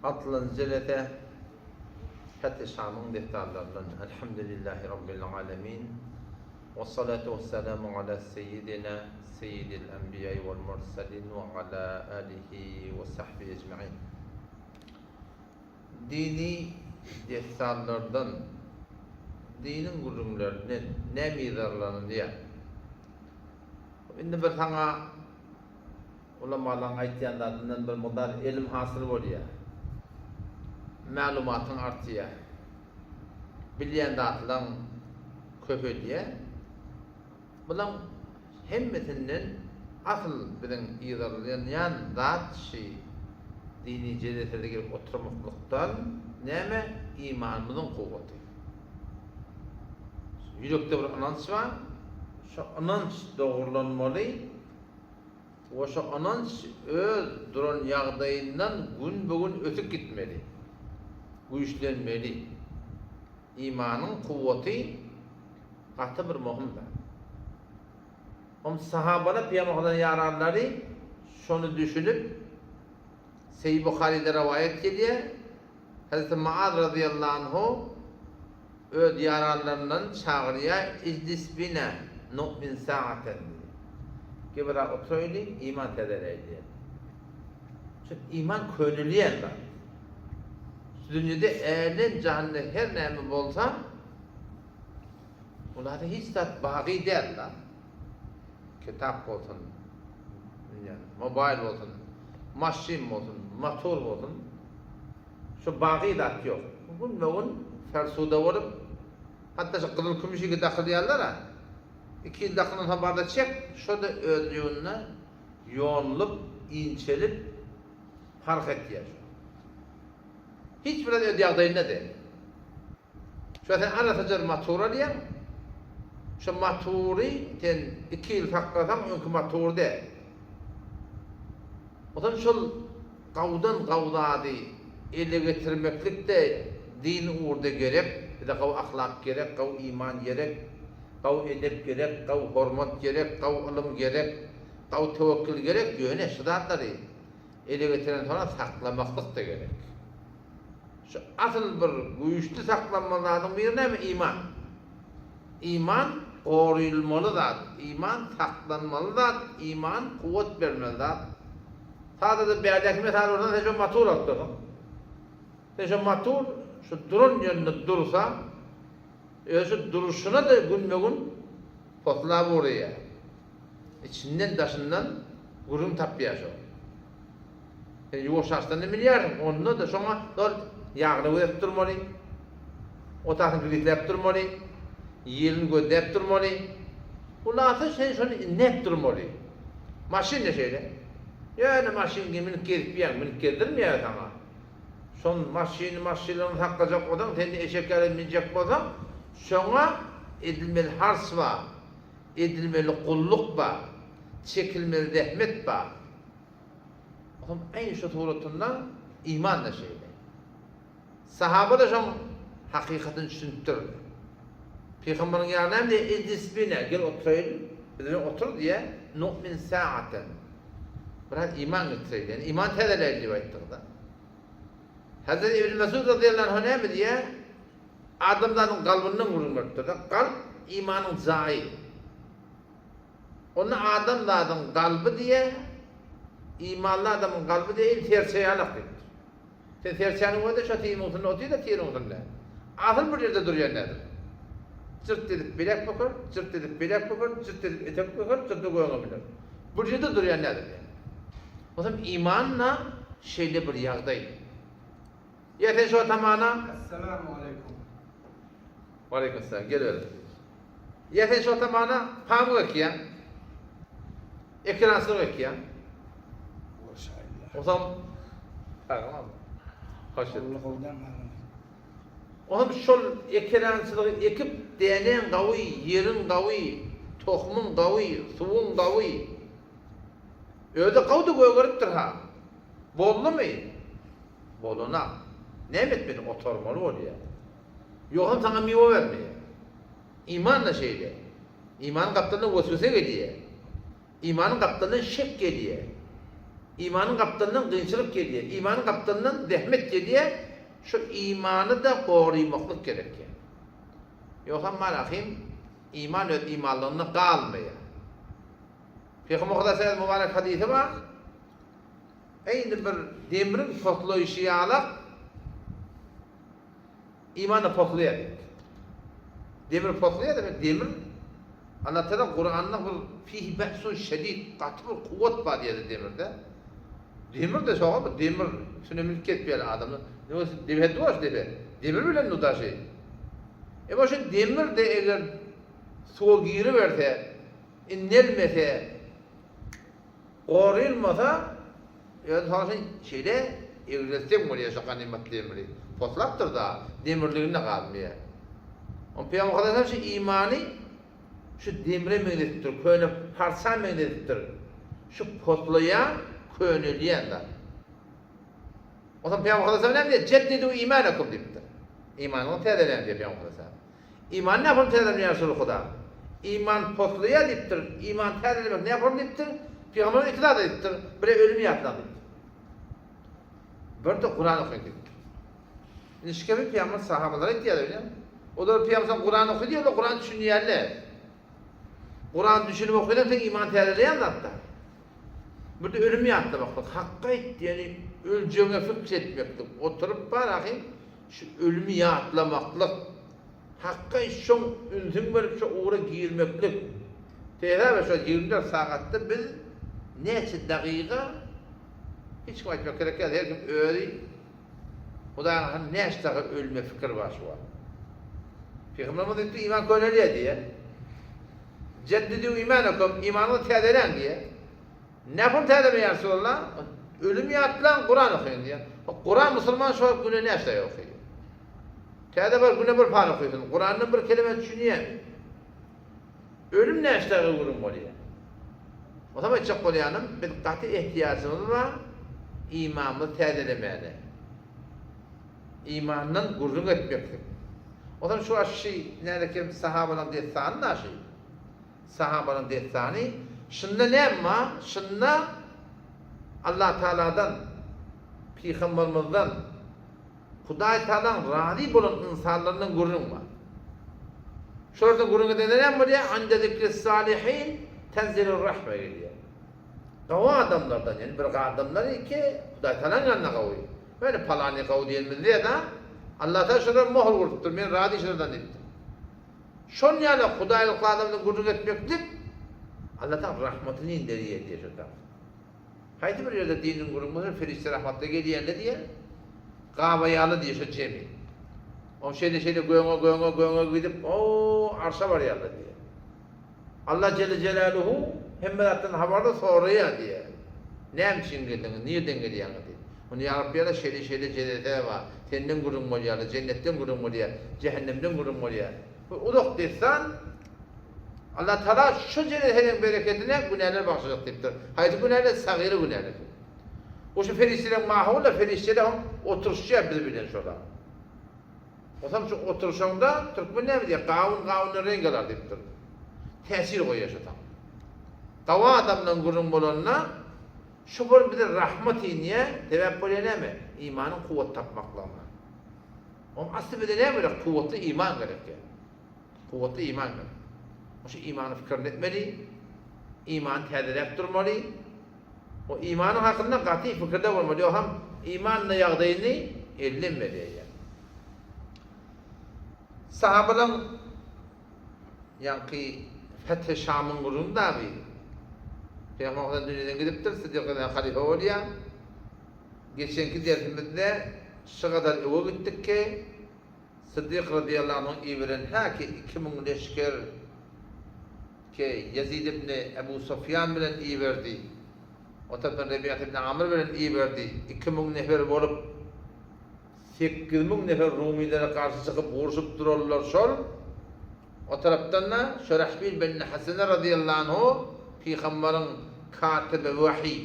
Altynjy jelese Feth-i Şamyň dessanlaryndan Elhamdülillahi Rabbil alemin Wessalatu wessalamu ala seýýidina seýýidil enbiýai wal murselin we ala alihi we sahbihi ecmain Dini dessanlardan, diniň gürrüňlerinden näme yzarlanylýar? Indi bir saňa Ulamalaryň aýtýan zadyndan bir mukdar elm hasyl bolýar. Maglumatyň artýar. Bilýän zatlaň köpelýär. Bulaň hemmesinden asyl biziň yzarlanýan zat şi dini jeleselere gelip oturmaklykdan näme imanymyzyň kuwwaty. Ýürekde bir ynanç bar. Şo ynanç dogrulanmaly. We şo ynanç öz duran ýagdaýyndan günbe-gün ösüp gitmeli, güýçlenmeli. Imanyň kuwwaty gaty bir möhüm zat. Hom sahabalar Pygamberimiziň ýaranlary şony düşünip, Seýi Buharyda rowaýat gelýär, Hezreti Muaz razyýallahu anhu öz ýaranlaryndan çagyrýar, Ijlis bina nu'min sa'aten diýýär. Gel biraz oturaýly, iman täzeläýli diýýär. Çünki iman könelýän zat. Şu dünýede älem-jahanda her näme bolsa, olarda hiç zat bagy däl-de. Kitap bolsun, mobaýl bolsun, maşyn bolsun, motor bolsun, şu bagy zat ýok. Günbe-gün fersuda bolup, hatda şu gyzyl kümüş ýüki dakylýarlar-a, iki ýyl dakylan soň barda çek, şo-da özlüginde ýonulyp, inçelip, parh etýär şo. Hiç bir zat öz ýagdaýynda däl. Şo sen arassaja bir motor alýaň. Şo motory sen iki ýyl saklasaň öňki motor däl. Onsoň şol gawdan gaw zady ele getirmeklik-de din ugurda gerek. Bize gaw ahlak gerek, gaw iman gerek, gaw edep gerek, gaw hormat gerek, gaw ylym gerek, gaw töwekgil gerek. Ýöne şu zatlary ele getiren soňra saklamaklyk-da gerek. Şu asyl bir güýçli saklanmaly zadyň biri näme? Iman. Iman gorylmaly zat, iman saklanmaly zat, iman kuwwat bermeli zat. Sadaja bärdäki mysal bolsa sen şo motor alyp dursuň. Sen şo motor şu duran ýerinde dursa, özi şu durşuna-da günbe-gün poslap urýar. Içinden daşyndan gürrüň tapýar şo. Sen ýuwaş açdan-da bilýärsiň, onda-da şoňa zol ýagyny berip durmaly, otasyny grisläp durmaly, ýelini gözläp durmaly. Hulasy sen şony inläp durmaly. Maşyn-da şeýle. Ýöne maşyn münüp gezip ýaň, münüp gezdirmeýär saňa. Şol maşyny maşynlygyny saklajak bolsaň, sen-de eşek ýaly münjek bolsaň, şoňa edilmeli harç bar, edilmeli gulluk bar, çekilmeli zähmet bar. Olam aýny şo suratynda iman-da şeýle. Sahaba-da şoň hakykatyny düşünipdirler. Pygamberiň ýanyna näme diýýär? Ijlis bina, gel oturaýyn, biz bilen otur diýýär. Nu'min sa'aten. Biraz iman getireýli, ýagny iman täzeläýli diýip aýtdygy-da. Hazreti Ibn Mesud razyýallahu anhu näme diýýär? Adamzadyň kalbyndan gürrüň beripdir-de. Kalp imanyň jaýy. Onda adamzadyň kalby diýe, imanly adamyň kalby diýe il serçe ýalak diýipdir. Sen serçäniň özi şo tiriň üstünde otyr-da tiriň üstünde. Asyl bir ýerde durýan däldir. Jyrt edip bilek böker, jyrt edip bilek böker, jyrt edip etek böker, jyrt-da göge miner. Bir ýerde durýan däldir diýýär. Onsoň iman-da şeýle bir ýagdaý. Ýa sen şo tamana. Essalamu aleýkum. Waleýkim salam. Gel beri. Ýa sen şo tamana pamyk ekýäň. Ekerançylyk ekýäň. Maşallah. Osam Sagam. Hoş geldin. Osam şol ekerançylygy ekip däneň gawy, ýeriň gawy, tohumyň gawy, suwuň gawy. Özi gawda gögeripdir ha. Boldumy? Bolana. Näme etmeli? Otarmaly bolýar. Ýogsam saňa miwe bermeýär. Iman-da şeýle. Imanyň gapdalyndan weswese gelýär. Imanyň gapdalyndan şek gelýär. Imanyň gapdalyndan kynçylyk gelýär. Imanyň gapdalyndan zähmet gelýär. Şu imany-da gorymaklyk gerekýär. Ýogsam malahym iman öz imanlygynda galmaýar. Pygamber Huda sallallahu mübarek hadysy bar. Eýni bir demriň poslaýşy ýalak imany poslaýar diýipdir. Demir poslaýar diýmek demir Allah Taala Kuranda bir fihi ba'sun şedid gaty bir kuwwat bar diýýär demirde. Demir de şoňa bir demir üstüne münüp gezip ýören adamlar. Nöwesi depe duwaş depe. Demir bilen dudaşy. Emma şu demir de eger suwa giriberse, indelmese, gorylmasa, özi soň sen şeýle egriltseň bolýar şu ganymat demiri. Poslapdyr-da, demirliginde galmaýar. Oň Pygamber Hudaýdan şu imany şu demre meňzetipdir, köne parça meňzetipdir. Şu poslaýan, könelýän zat. Onsoň Pygamber Hudaýdan näme diýýär? Jeddidu imanakum diýipdir. Imanyňyzy täzeläň diýýär Pygamber Hudaýdan. Iman nähili täzelenýär şol Huda? Iman poslaýar diýipdir. Iman täzelemek nähili diýipdir? Pygamberimiz iki zat aýdypdyr. Biri ölümi ýatlaň diýipdir. Bir-de Kuran okaň diýipdir. Indi şu gepi pygamber sahabalara aýtýar bilýäňmi? Olar pygamber sen Kuran oky diýýärler, Kuran düşünýärler. Kuran düşünip okaýan sen iman täzeleýän zatda. Bir-de ölümi ýatlamaklyk, hakka aýt diýeni öljegiňe fikr etmeklik, oturyp bar ahy Şu ölümi ýatlamaklyk, Hakga şoň ünsüň berip şo ugra girmeklik. Sebäbi şo 24 sagatda biz näçe dagyga hiç kim aýtmak gerek däl, her kim özi Hudaýyň hakyna näçe dagy ölüme fikir bar şu wagt. Pygamberimiz aýtdy iman könelýär diýýär. Jeddidu imanakum, imanyňyzy täzeläň diýýär. Nähili täzeme ýa Resulallah? Ölüm ýatlaň, Kuran okaýyň diýýär. Kuran musulman şu wagt güne näçe daýy okaýar? Täze bir güne bir para okaýsyn. Kurandan bir kelime düşünýärmi? Ölüm näçe daýy gürrüň bolýar? Onsoň aýtjak bolýanym, biz gaty ehtiýajymyz bar imanymyzy täzelemäne. Imandan gürrüň etmeklik. Onsoň şu aşy nälekem sahabalaryň dessany naşy. Sahabanyň dessany, Şunda näme bar? Şunda Allah Tagaladan, Pygambermizden, Hudaý Tagalaň razy bolan ynsanlaryndan gürrüň bar. Şolardan gürrüň edende näme bolýar? Inde zikris-salihin tenzilur-rahme gelýär. Gawy adamlardan, ýagny bir adamlar ki, Hudaý Tagalaň ýanynda gawy. Ýöne palany gawy diýenimiz däl-de, Allah Tagala şolara möhür urupdyr, men razy şolardan diýipdir. Şol ýaly hudaýlykly adam bilen gürrüň etmeklik Allataň rahmatyny inderýär diýýär şo tagt. Haýsy bir ýerde diniň gürrüň bolsa perişde rahmatly gelýände diýýär, gabaýaly diýýär şo jemi. Oň şeýle şeýle göňe göňe göňe gidip o arşa barýarlar diýýär. Allah jelle jelaluhu hemme zatdan habarly soraýar diýýär. Näme üçin geldiňiz, nirden gelýäňiz diýip. Onda ýa Rabbi ýa şeýle şeýle jelese bar, senden gürrüň bolýar, jennetden gürrüň bolýar, jähennemden gürrüň bolýar. Bu uzak dessan. Allah Taala şu jeleseniň berekedine günäler bagyşlajak diýipdir. Haýsy günäler? Sagyry günäler. O şu perişdeleriň mahulla perişdeler hem oturyşýar biz bilen şolar. Otam şu oturyşaňda türkmen näme diýýär? Gawun gawundan reňk alar diýipdir. Täsir goýýar şo tam. Gawy adamdan gürrüň bolanda şu bir bize rahmat inýär, sebäp bolýar näme? Imanyň kuwwat tapmaklygyna. Oň asly bize näme gerek? Kuwwatly iman gerek ýa. Kuwwatly iman gerek. Şu imany pikirini etmeli, imany täzeläp durmaly. O imanyň hakynda gaty pikirde bolmaly, ýogsam iman ýagdaýyny elden berýär ýa. Sahabalaň ýaňky Fethi Şamyň gürrüňi dagy. Pygamber Muhammed dünýeden gidipdir, Siddik radiyallahu anh halyfa bolýar. Geçenki dersimizde şu gadar öwe gitdik ki, Siddik radiyallahu anhuň iberen häki 2000 leşger ki Ýezid ibn Ebu Sufýan bilen iberdi. O tarapdan Rebiat ibn Amr bilen iberdi. 2000 nefer bolup 8000 nefer rumilere garşy çykyp urşup durarlar şol. O tarapdan-da Şurahbil bin Hasene razyýallahu anhu pygamberiň katibi wahiý,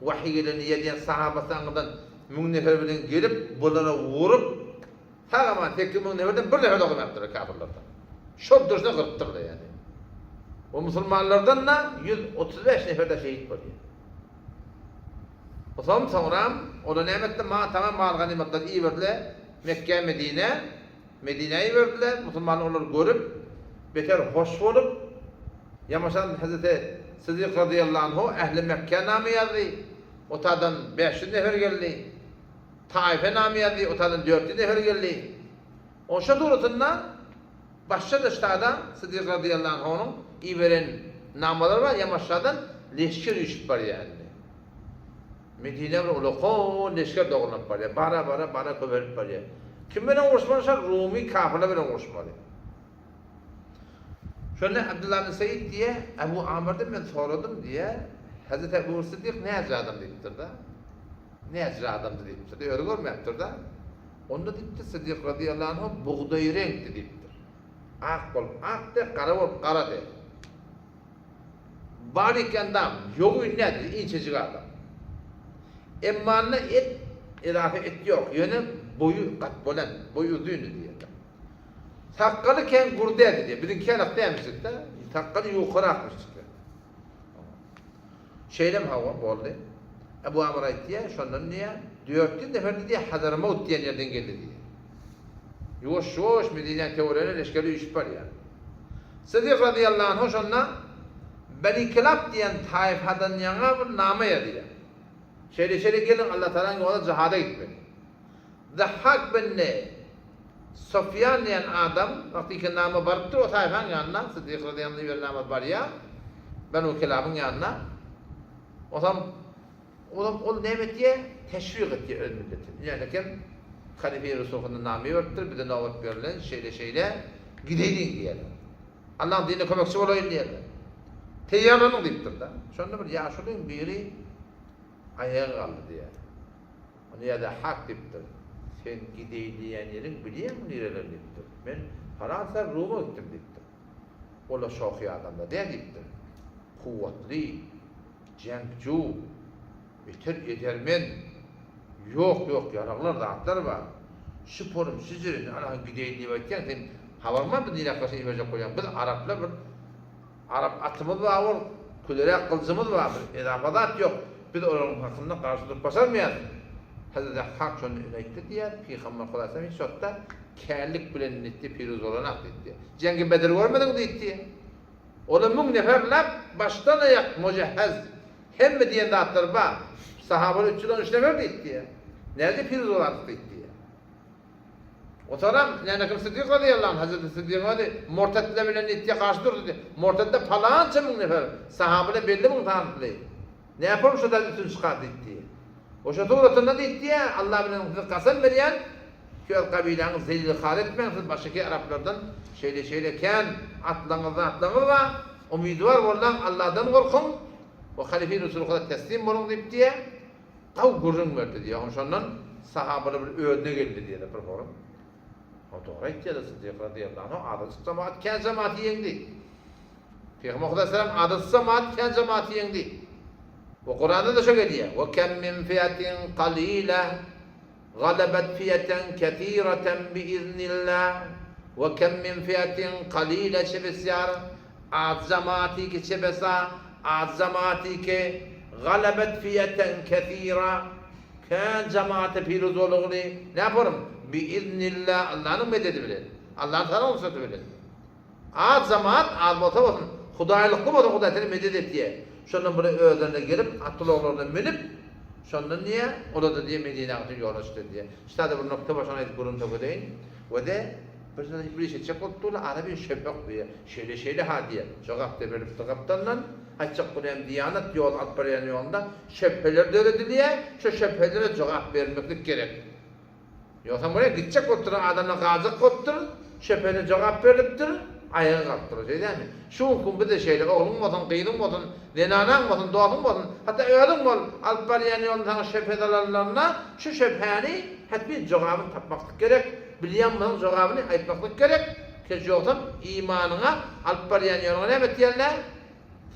wahiý geleni ýazýan sahabasy aňyrdan müň nefer bilen gelip bulara urup sag-aman 8000 neferden bir nefer dokunmapdyrlar kafirlerden. Şol durşuna gyrypdyrlar ýagny. O musulmanlardan-da 135 nefer-de şehit bolýar. Otam soňram olar näme etdi? Ma tamam mal ganymatlary iberdiler Mekgä Medinä. Medinä iberdiler. Musulmanlar olary görüp, beter hoş bolup, ýamaşan Hezreti Sydyk razyýallahu anhu ähli Mekgä name ýazdy. Otadan 500 nefer geldi. Taýfe name ýazdy, otadan 400 nefer geldi. Oşa suratynda başga-da ştada Sydyk razyýallahu anhunyň iberen namalary bar, ýamaşadan leşger üýşüp barýar indi. Medinä bir ulakan leşger dogrulanyp barýar. Bara-bara, bara köpelip barýar. Kim bilen uruşmaly şol? Rumy kafyrlar bilen uruşmaly. Şonda Abdullah ibn Seýid diýýär, Ebu Amyrdan men soradym diýýär, Hezreti Ebu Syddyk näce adam diýipdir-de. Näce adamdy diýipdir-de, özi görmäpdir-de. Onda diýipdir, Syddyk razyýallahu anhu bugdaý reňkdi diýipdir. Ak bolup ak de, gara bolup gara de. Bar ekendam, ýogy nädip, inçejik adam. Emmanda et, edafa et ýok, ýöne boýy gat bolan, boýy uzyndy diýýärler. Sakgaly kän gür däldi diýýär. Biziňki ýalak dälmişdik-de, sakgaly ýukarakmyşdyk. Şeýlem hawa, boldy. Ebu Amr aýtýar, şondan diýýär, 400 nefer diýýär, Hadramaut diýen ýerden geldi diýýär. Ýuwaş-ýuwaş Medinäň töweregine leşgerler üýşüp barýar. Sydyk razyýallahu anhu şonda Beni Kilap diýen taýfadan ýaňa bir nama ýazýar. Şeýle-şeýle geliň Allatagalaň ýolunda jihada gitmeli. Zahhak bin Sufýan diýen adam wagtyky nama barypdyr o taýfaň ýanyna, Sydyk razyýallahu anhu iberen nama barýar Benu Kilabyň ýanyna. Onsoň Olam ol näme etýär? Teşwik etýär öz milletini. Ýöne kim Halife-i Resulhynda name beripdir, bize nobat berlen, şeýle-şeýle, gideýliň diýýärler. Allaň dinine kömekçi bolaýyn diýýärler. Teýýarlanyň diýipdir-de. Şonda bir ýaşulyň biri aýaga galdy diýýär. Ony ýa-da hak diýipdir. Sen gideýin diýýän ýeriň bilýäňmi nireler diýipdir. Men Fransiýa, Ruma gitdim diýipdir. Olar şohy adamlar däl diýipdir. Kuwwatly, Jeňkju, beter edermen, ýok, ýok, ýaraglar, zatlar bar. Şu porum, şu jeren, ana gideýin diýip aýtýaň, sen habaryň barmy biz nirä garşy iberjek bolýaň? Biz araplar bir arap atymyz bar bol, küleräk gylyjymyz bar, bir edafa zat ýok. Biz olaryň hakynda garşy durup başarmaýas. Hezreti Hak şonda öne aýtdy diýýär, Pygamber Hudaýa hiç wagtda källik bilen nitdi piruz bolanak diýdi. Jeňgi Bedir görmediň diýdi. Ola müň neferläp başdan-aýak mujehhez, hemme diýen zatlary bar. Sahabalar 313 nefer diýipdi. Näde piruz bolarys diýipdi. Otaram näme kim Siddik razyýallahu anh, Hazreti Siddigiň özi murtedler bilen diýipdi, garşy durdy diýip. Murtedler palança müň nefer, sahabalar belli müň sanyply. Näpom şodan üstün çykar diýipdi. Oşa suratynda diýipdi, Allah bilen size kasam berýän, Ki öz gabylaňyzy zelil-har etmäň, siz başyky araplardan şeýle-şeýle kän atlaňyz zatlaňyz bar, umydywar bolnaň, Allahdan gorkuň we Halife Resulyňyza teslim boluň diýip diýýär. Gawy gürrüň berdi diýýär. Oň şondan sahabalar bir özüne geldi diýýär bir forum. O dogry aýtýar Sydyk razyýallahu anhu, azajyk jemaat kän jemaaty ýeňdi. Pygamber Hudaý salam azajyk jemaat kän jemaaty ýeňdi. We Kuranda-da şo gelýär. We kem min fiatin qalila Galabat fiýeten kesireten biiznillah we kem min fiýatin kalile çebesýar az jamaati ki çebesa az jamaati ki galabat fiýeten kesira kän jamaata piruz bolugly näporym biiznillah Allanyň mededi bilen Allanyň sana rugsady bilen. Az jamaat az bolsa bolsun, hudaýlykly bolsa Hudaý seni medet etýär. Şondan bular özlerine gelip, at-ulaglaryna münüp, şondan diýýär, olar-da diýýär Medinä üçin ýola çykdy diýýär. Şu taýda bir nokta bar, şony aýdyp gürrüň tökedeýin. We-de bir bir iş etjek bolup durlar, ara bir şöpek diýýär. Şeýle-şeýle-ha diýýär. Jogap-da berlipdir gapdaldan. Aýtjak bolýan diýanat ýol alyp barýan ýolunda şöbheler döredilýär. Şo şöbhelere jogap bermeklik gerek. Ýogsam bolýar, gitjek bolup duran adamlar galjak bolupdyr, şöpene jogap berlipdir, aýaga galypdyr, şeý dälmi? Şu günki gün bizde şeýle, ogluň bolsun, gyzyň bolsun, zenanaň bolsun, dostuň bolsun, hatda özüň bol, alyp barýan ýolunda saňa şöphe salanlarynda şu şöpheäni hetmi jogabyny tapmaklyk gerek, bilýän bolsaň jogabyny aýtmaklyk gerek, keç ýogsam imanyňa alyp barýan ýoluňa näme etýärler?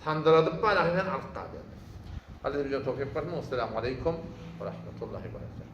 Sandyradyp bar, ahyry sen alyp galýarlar. Alla bize towfyk bersin, Wessalamu aleýkum we rahmetullahi we berekatuh.